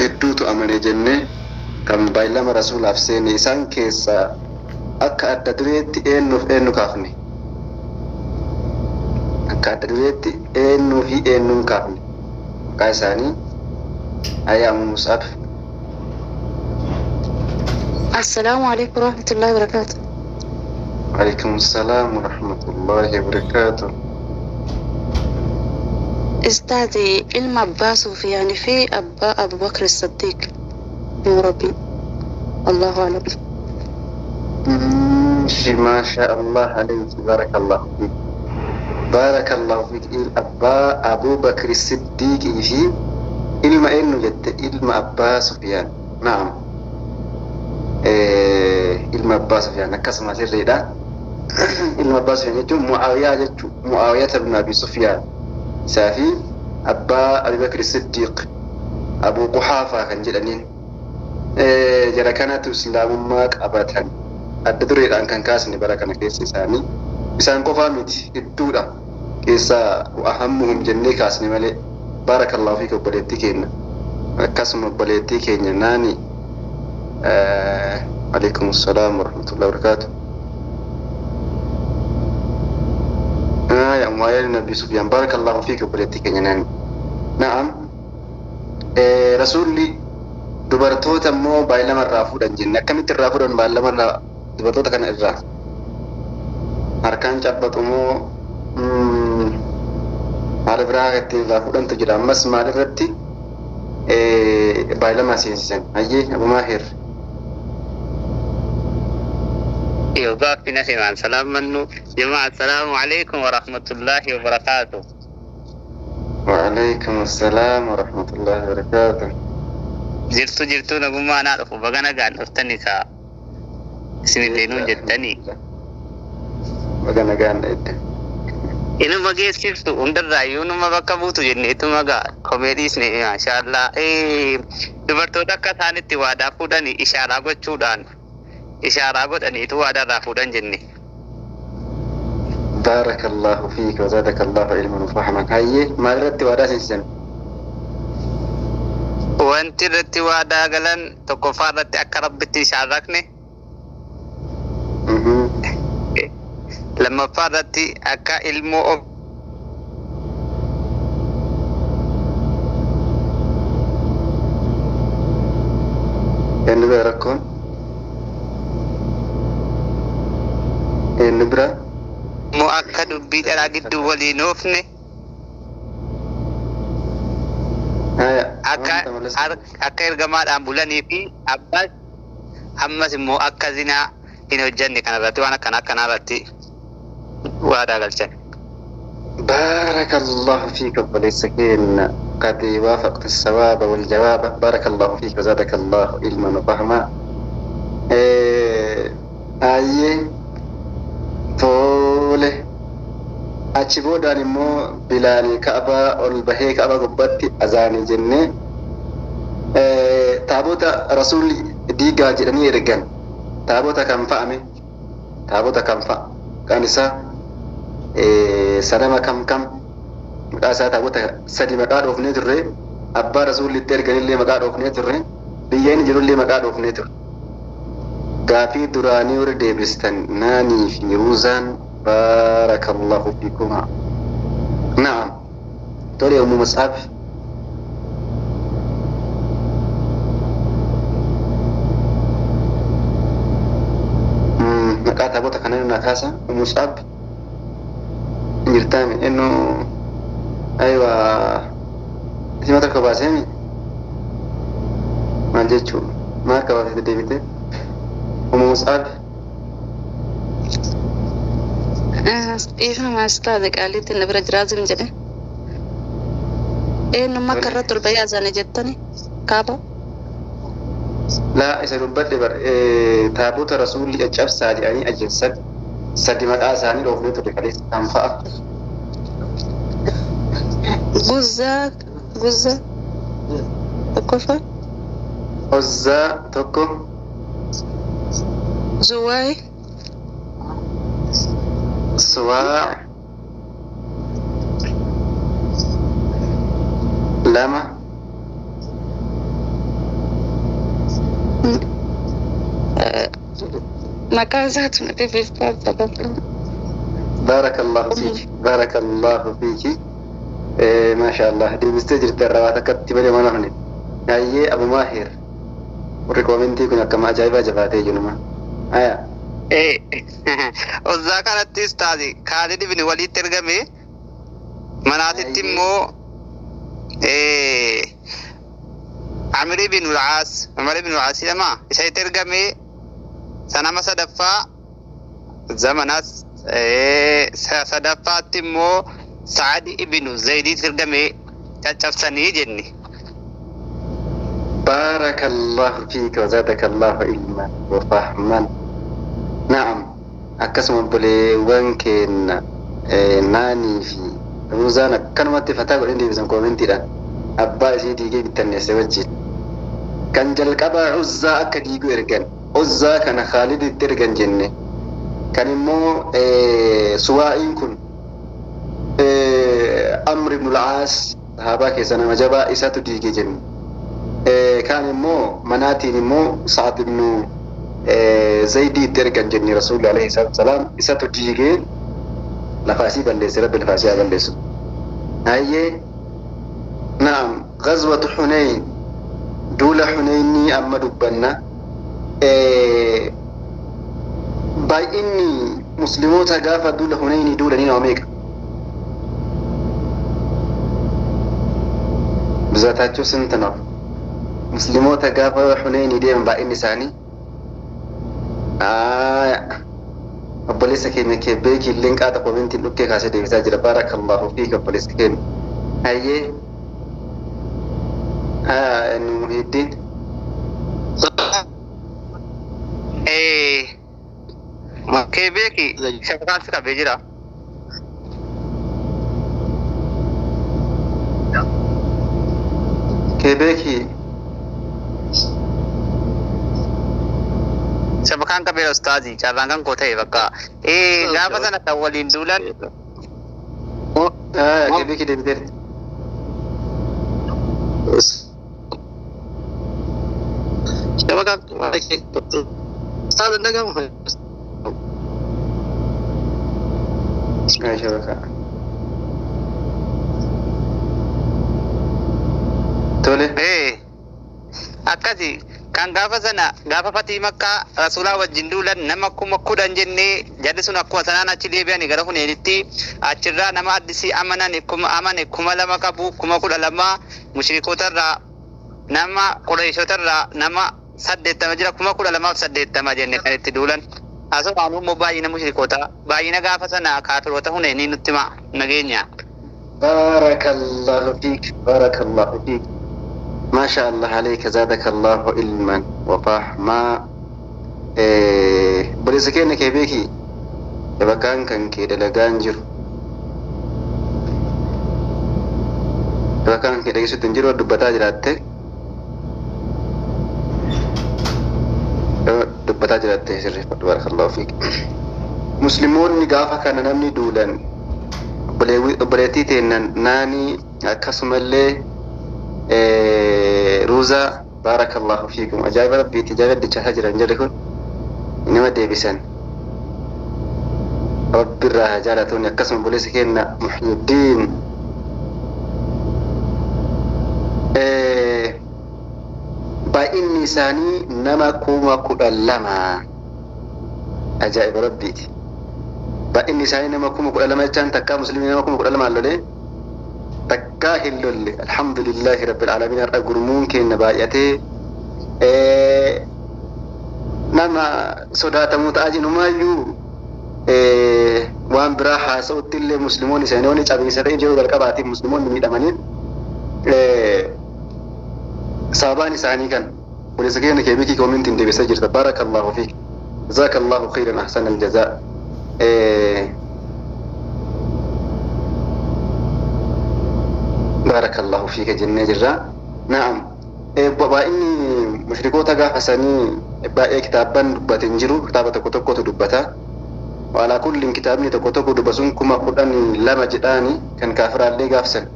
Hedduutu amane jennee kan baay'ilama rasuulaaf seene isaan keessaa akka adda dureetti eenyuuf eenyu kaafne? Akka adda dureetti eenyuu fi eenyuun kaafne maqaa isaanii? Ayyaa Mus'ab. السلام عليكم ورحمة الله وبركاته. وعليكم السلام ورحمة الله وبركاته. أستاذي، ilma abbaa Sufyaan fi abbaa Abu Bakr Siddiq يا ربي، الله أعلم. ما شاء الله عليك، بارك الله فيك، بارك الله فيك. Abbaa Abu Bakr Siddiqii fi ilma eenyu jette? Ilma abbaa Sufyaan. نعم، ilma abbaa Sufyaan akkasuma sirriidha. Ilma abbaa Sufyaan jechuun Mu'aawiyaa jechuun Mu'aawiyata ibn Abi Sufyaan isaa fi abbaa Abi Bakr Siddiq Abu Quhaafaa kan jedhaniin jara kanatu islaamummaa qabatan. Adda dureedhaan kan kaasne bara kana keessa isaanii, isaan qofaa miti, hedduudha keessaa أهمهم jennee kaasne malee. بارك الله فيك obboleettii keenya. Akkasuma obboleettii keenya naani. عليكم السلام ورحمة الله وبركاته. يا أم نبي سفيان، بارك الله فيك obboleettii keenya naani. نعم، rasuulli dubartoota immoo baay'ilama irraa fuudhan jenne. Akkamitti irraa fuudhan baay'ilama irraa dubartoota kana irraa? Harkaan cabbatu moo haala biraa ittiin irraa fuudhantu jira? Ammas maalirratti baay'ilama seensisan? Hayyee, Abu Maahir. يوقف نسمع سلام منه جماعة، السلام عليكم ورحمة الله وبركاته. وعليكم السلام ورحمة الله وبركاته. Jirtu, jirtu, nagummaa naa dhufu, baga nagaan dhuftani kaa isinillee nuun jettanii. Baga nagaan dhufte. Inuma geessiftu hundarraayyuu numa bakka buutu jenneetuma gaa komee dhiisne. Maashaallah, dubartoota akka isaanitti waadaa fuudhanii ishaaraa gochuudhaan, ishaaraa godhaniitu waadaarraa fuudhan jenne. بارك الله فيك وزادك الله علما وفهما. Hayyee, maalirratti waadaa seensisan? Wanti irratti waadaa galan tokkoffaa irratti akka Rabbitti ishaarrakne, lammaffaa irratti akka ilmoo of Eenyu bira rakkoon? Eenyu bira? Immoo akka dubbii dhalaa gidduu waliin oofne, Haya, akka wanta malas. Akka ergamaadhaan bulanii fi abbas ammas immoo akka zinaa hin hojjenne kanarratti, waan akkana akkanaa irratti waadaa galchan. بارك الله فيك obboleessa keenya، قد وافقت الصواب والجواب. بارك الله فيك وزادك الله علما وفهما. Hayyee, tole, achi boodaan immoo Bilaal Ka'abaa ol bahee Ka'aba gubbatti azaanii jennee, taabota rasuulli diigaa jedhanii ergan, taabota kan fa'ame, taabota kan fa'a kan isaa sanama kam kam maqaa isaa? Taabota sadi maqaa dhoofnee turre. Abbaa rasuulli itti erganillee maqaa dhoofnee turre, biyya inni jirullee maqaa dhoofnee turre. Gaafii duraanii warri deebistan naanii fi ruuzaan، بارك الله فيكما. نعم، tole, Ummu Mus'ab. Maqaa taabota kanaa na kaasa. Ummu Mus'ab jirtaami? Innu aywa isima tokko baaseemi. Maal jechuu? Maal akka baasete deebite, Ummu Mus'ab? Dhiifama ustaaze, qaaliitti na bira jiraazim jedhe. Eenyummaa akka irratti ol bahee azaane jettani kaaba. Laa, isa dubbadhe bar. Taabota rasuulli caccabsaa jedhanii ajjeessan sadi maqaa isaanii dhoofnee ture kaleessa, kan fa'a? Guzaa, guzaa tokkoffaa. Ozzaa tokko. Zuwaay. Suwaa lama. Maqaan isaatu na dhibeessaa sababa. Baarakallahu fiiki. Baarakallahu fiiki. Maasha Allah. Deebistee jirti irraa waan akkatti malee mana hafne. Hayyee Abu Maahir. Warri koomentii kun akkama ajaa'ibaa jabaatee jiruma. Haya. Uzzaa kanattis taate Kaalid ibn Waliitti ergame manaatitti immoo Amr ibn al-Aas, Umar ibn al-Aas jedhama, isa itti ergame sanama sadaffaa zamanas sadaffaatti immoo Sa'ad ibn Zaydiitti ergame caccabsanii jenne. Baarakallahu fiika wa zaadakallahu ilman wa fahman. Na'am. Akkasuma obboleewwan keenya naanii fi Ruuzaan akkanumatti fataa godhanii deebisan koomentiidhaan. Abbaa isii diigee bittanneesse wajjin. Kan jalqabaa Uzzaa akka diigu ergan. Uzzaa kana Khaaliditti ergan jenne. Kan immoo Suwaa'iin kun Amr ibn al-Aas sahaabaa keessa nama jabaa isatu diige jenne. Kaan immoo manaatiin immoo Sa'ad ibn Zaydii itti ergan jenne Rasuulli alayhi salaatu wasalaam isatu diigee lafaasii balleesse rabbi lafaasii haa balleessu. Hayyee na'am ghazwatu Hunayn duula Hunaynii amma dubbanna. Baay'inni musliimoota gaafa duula Hunaynii duulanii nama meeqa? ብዛታቸው ስንት ነው? ሙስሊሞታ gaafa Hunaynii deeman baay'inni isaanii obboleessa keenya kee beekii illee qaata koomentiin dhukkee kaasee deebisaa jira. Baarakallahu fiika obboleessa keenya. Hayyee nu Muhiddiin. Kee beeki shabakaan si qabee jira. Kee beekii Shabakaan qabeera ustaazi carraan kan koo ta'e bakka. Gaafa sana kan waliin duulan kee beekii deebiteerti. Shabakaan ustaaz dhagamu. Shabakaa. Tole. Akkasi kan gaafa sana gaafa fatii makkaa rasuulaa wajjin duulan nama 10,000 jennee jarri sun akkuma sanaan achi deebi'anii gara Huneenitti achirraa nama addisii amanan kuma amane 2,000 qabu 12,000 mushrikootarraa nama qureeshotarraa nama 80 jira 12,080 jenne kan itti duulan. Asumaan immoo baay'ina mushrikootaa baay'ina gaafa sana kaafiroota Huneenii nutti hima nageenya. Baarakallahu fiik baarakallahu fiik. ما شاء الله عليك زادك الله علما وفهما. Obboleessa keenya kee beeki shabakaan kan kee dalagaan jiru shabakaan kee dhageessutti hin jiru dubbataa jiraatte dubbataa jiraatte sirreeffadhu. Barakallahu fiik. Musliimoonni gaafa kana namni duulan obboleettii teennan naanii akkasumallee Ruuzaa baarakallahu fiikum ajaa'iba rabbiitti ajaa'iba dachaasaa jiran jarri kun nama deebisan rabbi irraa haa jaalatuun akkasuma obboleessa keenya Muhyiddin. Baay'inni isaanii nama 12,000 ajaa'iba rabbiiti. Baay'inni isaanii nama 12,000 jechaan takkaa musliimni nama 12,000 lolee takkaa hin lolle. Alhamdulillahi rabbil aalamiin har'a gurmuun keenya baay'atee nama sodaatamuu ta'aa jirumaayyuu waan biraa haasa'utti illee musliimoonni isaanii cabiinsa ta'e yeroo jalqabaatiif musliimoonni miidhamaniin sababaan isaanii kan obboleessa keenya kee beekii koomentiin deebisaa jirta. Baarakallahu fiik. Jazakallahu khayran ahsana aljazaa. Baarakallahu fiika jennee jirra. Na'am. Baay'inni mushrikoota gaafa sanii baay'ee kitaabban dubbate hin jiru. Kitaaba tokko tokkotu dubbata. Waalaa kulliin kitaabni tokko tokko dubbasuun 12,000 jedhaani kan kaafiraallee gaafsan.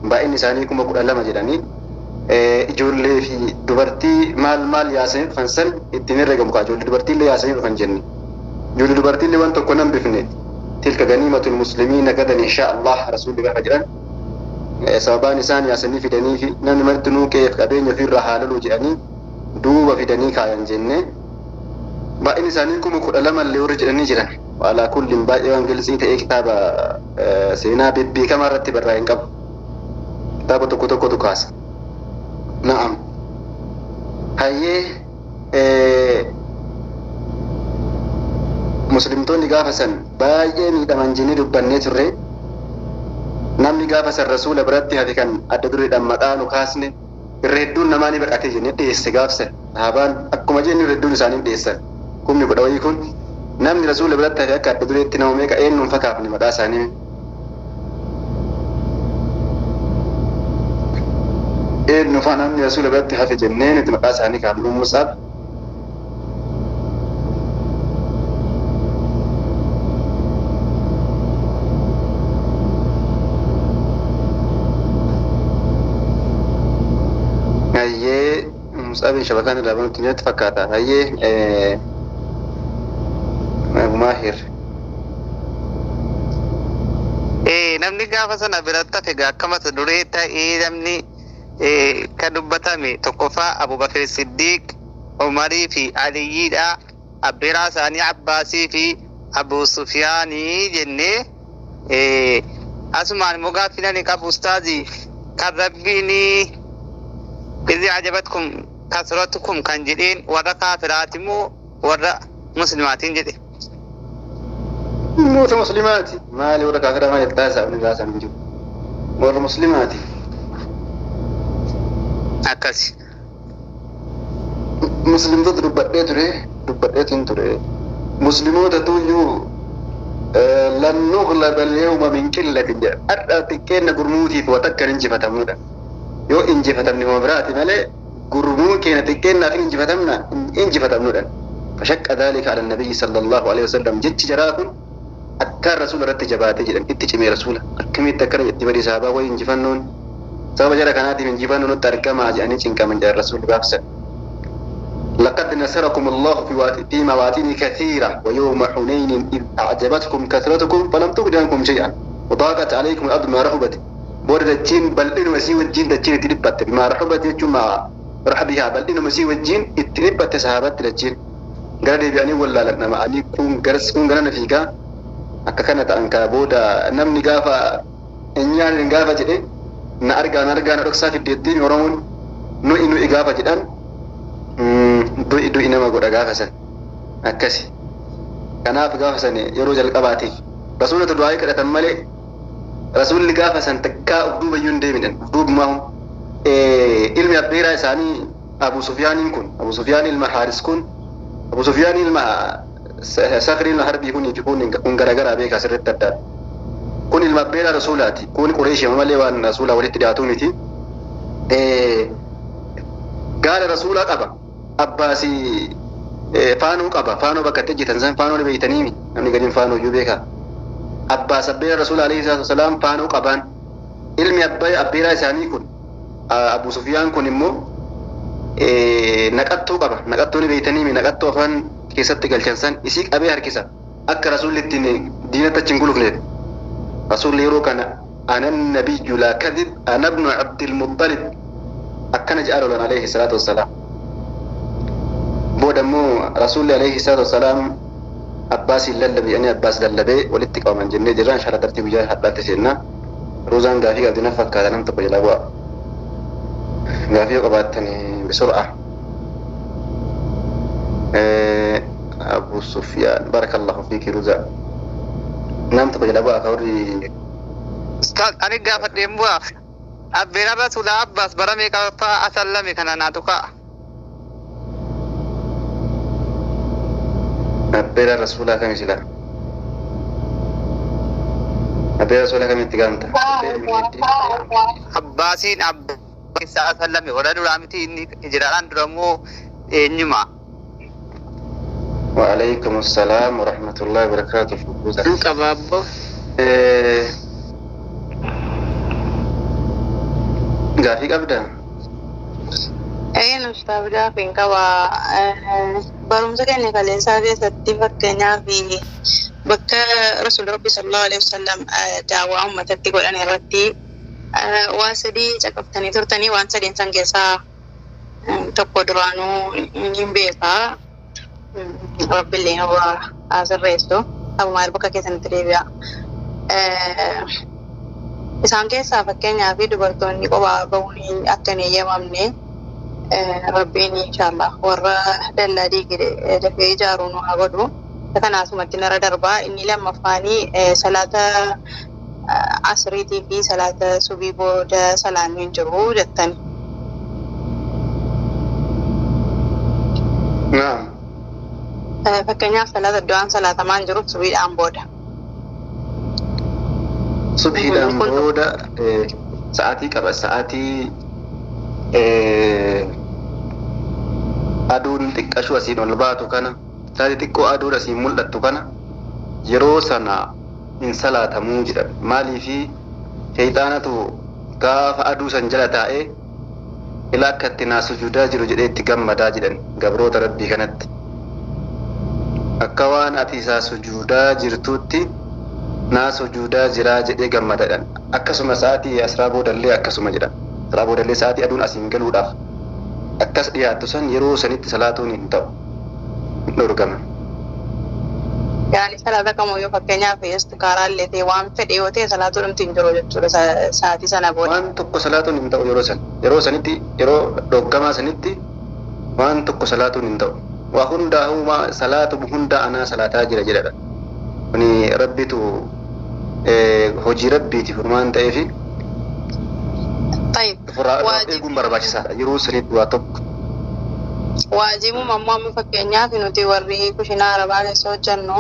Baay'inni isaanii 12,000 jedhanii. Ijoollee fi dubartii maal maal yaasanii dhufan san ittiin herregamu kaa ijoollee dubartii illee yaasanii dhufan jenne. Ijoollee dubartii illee waan tokko nan bifne. Tilka ganiimatul muslimiina gadan insha Allah rasuulli gaafa jedhan sababaan isaan yaasanii fidanii fi namni marti nuu qe'eef qabeenya ofirraa haa loluu jedhanii duuba fidanii kaayan jenne. Baay'een isaanii 12,000 illee warri jedhanii jiran. Waalaa kullin baay'ee waan gilsii ta'ee kitaaba seenaa bebbeekamaa irratti barraa'e hin qabu. Kitaaba tokko tokkotu kaasa. Na'am. Hayyee, muslimtoonni gaafa san baay'ee miidhaman jennee dubbannee turre. Namni gaafa san rasuula biratti hafe kan adda dureedhaan maqaa nu kaasne irra hedduun namaa ni baqatee jennee dhiyeesse gaaf san. Sahaabaan akkuma jennu irra hedduun isaanii dhiyeessan. Kumni kudha wayii kun namni rasuula biratti hafe akka adda dureetti nama meeqa eenyuun fakkaafne maqaa isaanii. Eenyu faa namni rasuula biratti hafe jennee nuti maqaa isaanii kaafne? Mus'ab. Hayyee, Mus'abiin shabakaan irraa banutti natti fakkaata. Hayyee, Maahir. Namni gaafa sana biratti hafe akka mata duree ta'ee namni kan dubbatame tokkoffaa Abubakar Siddiq, Umarii fi Aliyyiidha. Abbeeraa isaanii Abbaasii fi Abu Sufiyaanii jennee asumaan immoo gaaffii ani qabu ustaazi, kan Rabbiin "Izi ajabatkum kasratukum" kan jedheen warra kaafiraati moo warra muslimaatiin jedhe? Moota muslimaati. Maali warra kaafiraa maal jettaa isaa inni baasan hin jiru. Warra muslimaati. Akkasi. Muslimtoota dubbadhee ture, dubbadheetiin ture. Muslimoota tuyyuu "Lan nughlaba al-yawma min qillatin" jedha. Har'a xiqqeenna gurmuutiif waa takka hin injifatamnudha. Yoo injifatamne homa biraati malee gurmuu keenya xiqqeennaaf hin injifatamna injifatamnudha. "Fashaqqa dhaalika ala nabiyyi sallallahu alaihi wasallam" jechi jaraa kun akkaan rasuula irratti jabaatee jedhan, itti cimee rasuula akkamitti akkana jetti badii sahabaa wayii injifannoon sababa jara kanaatiif injifannoon nutti argamaa jedhanii cinqaman jedhan rasuulli gaafsan. "لقد نصركم الله في مواطن كثيرة ويوم حنين إذ أعجبتكم كثرتكم فلم تغن عنكم شيئا وضاقت عليكم الأرض بما رحبت" booda dachiin bal'inuma isii wajjin dachiin itti dhiphatte, "بما رحبت" jechuun "مع رحبها", bal'inuma isii wajjin itti dhiphatte sahaabatti dachiin. Gara deebi'anii wallaalan nama alii kun garas kun gara na fiigaa akka kana ta'an. Kaa booda namni gaafa hin gaafa jedhe na argaa na argaa na dhoksaa fiddeettiin Oromoon nu'i nu'i gaafa jedhan du'i du'i nama godha gaafa san akkasi. Kanaaf gaafa san yeroo jalqabaatiif rasuulatu du'aa kadhatan malee rasuulli gaafa san takkaa uf duuba iyyuu hin deemidhan uf duubumaa. Ilmi abbeeraa isaanii Abu Sufyaaniin kun, Abu Sufyaan ilma Haaris kun, Abu Sufyaan ilma Sakri ilma Harbii kunii fi kun garagaraa beekaa sirriitti adda. Kun ilma abbeeraa rasuulaati. Kun Qureeshii malee waan rasuulaa walitti dhiyaatu miti. Gaala rasuulaa qaba. Abbaasii faanuu qaba. Faanuu bakka itti hojjetan san faanuu beeytanii namni gadiin faanuu iyyuu beeka. Abbaas abbeera rasuula alayhi salaatu wasalaam faanuu qabaan. Ilmi abbeeraa isaanii kun Abu Sufyaan kun immoo naqattuu qaba. Naqattuu ni beeytanii, naqattuu afaan keessatti galchan san isii qabee harkisa. Akka rasuulli ittiin diinatti achi hin gulufneef. Rasuulli yeroo kana "أنا النبي لا كذب أنا ابن عبد المطلب" akkana jedhaa lolan alayhi salaatu wassalaam. Booda immoo rasuulli alayhi salaatu wassalaam Abbaasiin lallabe jedhanii Abbaas lallabee walitti qabaman jennee jirra. Inshallah tartii guyyaa hadhaatti seennaa. Ruuzaan gaafii qabdi na fakkaata, nam tokko jalaa bu'a. Gaafii yoo qabaattanii bisur'a. Abu Sufyaan, barakallahu fiiki Ruuzaa. Nam tokko jalaa bu'a ka warri Ustaaz, ani gaafadheen bu'a. Abbeeraan rasuulaa Abbaas bara meeqaffaa asallame kana naa tuqaa. Abbeera rasuulaa kami sila? Abbeera rasuulaa kamitti gaamta? Abbaasiin abbaa keessaa asallame warra duraa miti, inni hijiraadhaan dura immoo eenyuma? وعليكم السلام ورحمة الله وبركاته. Hin qaba abbo. Gaafii qabdaa? Een ustaaf gaafiin qaba. Barumsa keenya kaleessaa keessatti fakkeenyaaf bakka Rasuulli Rabbi sallallahu alaihi wasallam daawwaa uummatatti godhan irratti waa sadii caqaftanii turtanii waan sadiin san keessaa tokko duraanuu hin beekaa. Rabbillee waa haa sirreessu. Abumaal bakka keessanitti deebi'a. Isaan keessaa fakkeenyaaf dubartoonni kophaa bahuun akka hin eeyyamamne Rabbiin inshaallah warra dallaa diige dafee ijaaru nu haa godhu. Kanaasumatti nara darbaa inni lammaffaanii salaata asriitii fi salaata subii booda salaanni hin jiru jettani. Naam. Fakkeenyaaf salaata du'aan salaatamaa hin jiru subiidhaan booda. Subhiidhaan booda sa'aatii qaba. Sa'aatii aduun xiqqashuu asiin ol baatu kana, sa'aatii xiqqoo aduun asiin mul'attu kana yeroo sana hin salaatamuu jedhan. Maaliifi sheeyxaanatu gaafa aduu san jala taa'ee ila akka itti naa sujuudaa jiru jedhee itti gammadaa jedhan gabroota rabbii kanatti. Akka waan ati isaa sujuudaa jirtuutti naa sujuudaa jiraa jedhee gammadadhan. Akkasuma sa'aatii asraa boodallee akkasuma jedhan. Asraa boodallee sa'aatii aduun asiin galuudhaaf akkas dhiyaattu san yeroo sanitti salaatuun hin ta'u. Hin dhorgama. Yaani salaata kamuyyuu fakkeenyaaf istikaaraa illee ta'e waan fedhe yoo ta'e salaatuu dhumti hin jiru jechuudha sa'aatii sana booda. Waan tokko salaatuun hin ta'u yeroo san. Yeroo sanitti yeroo dhorgamaa sanitti waan tokko salaatuun hin ta'u. Waa hundaa humaa salaatu hunda anaa salaataa jira jedhadha. Kuni rabbitu hojii rabbiiti furmaan ta'eefi Tayyib. ofirraa Waajib eeguun barbaachisaadha. Yeroo sanitti waa tokko. Waajibuma ammoo amma fakkeenyaaf nuti warri kushinaa arabaa keessa hojjennu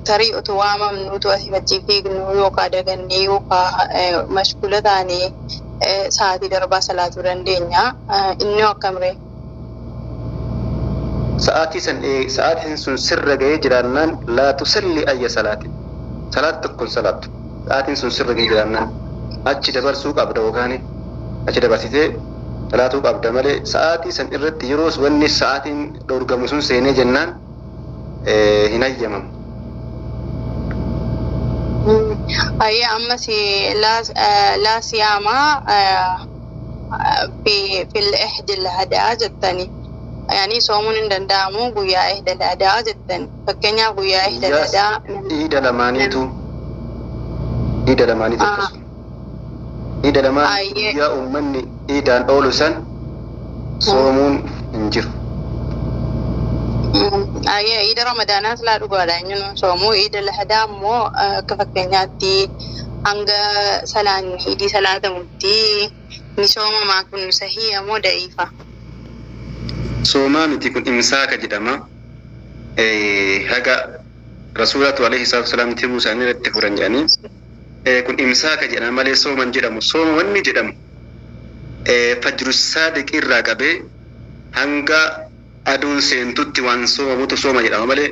tarii utuu waamamnu utuu asii achi fiignu yookaan dagannee yookaan mashgula taanee sa'aatii darbaa salaatuu dandeenya. Inni akkam ree? Sa'aatii san sa'aatiin sun sirra ga'ee jiraannaan laa tusalli ayya salaatin. Salaata tokko hin salaattu. Sa'aatiin sun sirra ga'ee jiraannaan achi dabarsuu qabda yookaan achi dabarsitee salaatuu qabda malee sa'aatii san irratti yeroo wanni sa'aatiin dhorgamu sun seenee jennaan hin hayyamamu. Ayya ammas laa siyaamaa fil ihdil hadaa jettani. Yani soomuun hin danda'amu guyyaa ihdil hadaa jettani. Fakkeenyaaf guyyaa ihdil Guyyaa hadaa iida lamaaniitu iida lamaaniitu akkasuma. Iida lamaan Ayyee. guyyaa uummanni iidaan oolu san soomuun hin jiru. Ayyee iida ramadaanaas laa dhugaadha inni nuun soomu. Iida lahadaa immoo akka fakkeenyaatti hanga salaan iidii salaatamutti ni soomamaa kun sahiha moo da'iifa? Soomaa miti kun imsaaka jedhama. Haga rasuulatu alayhi salaatu wasalaam tiruu isaanii irratti furan jedhanii. Kun imsaaka jedhama malee sooman jedhamu. Sooma wanni jedhamu fajru saadiq irraa qabee hanga aduun seentutti waan soomamutu sooma jedhama malee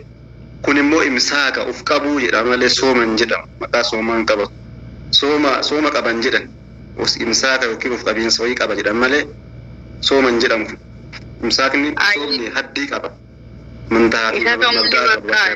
kun immoo imsaaka uf qabuu jedhama malee sooman jedhamu. Maqaa soomaan qabatu. Sooma sooma qaban jedhan. Imsaaka yookiin uf qabiinsa wayii qaba jedhan malee sooman jedhamu. Imsaakni Ayyee. soomni haddii qaba. Muntahaa fi Isa soomni mabda'a qaba. bakka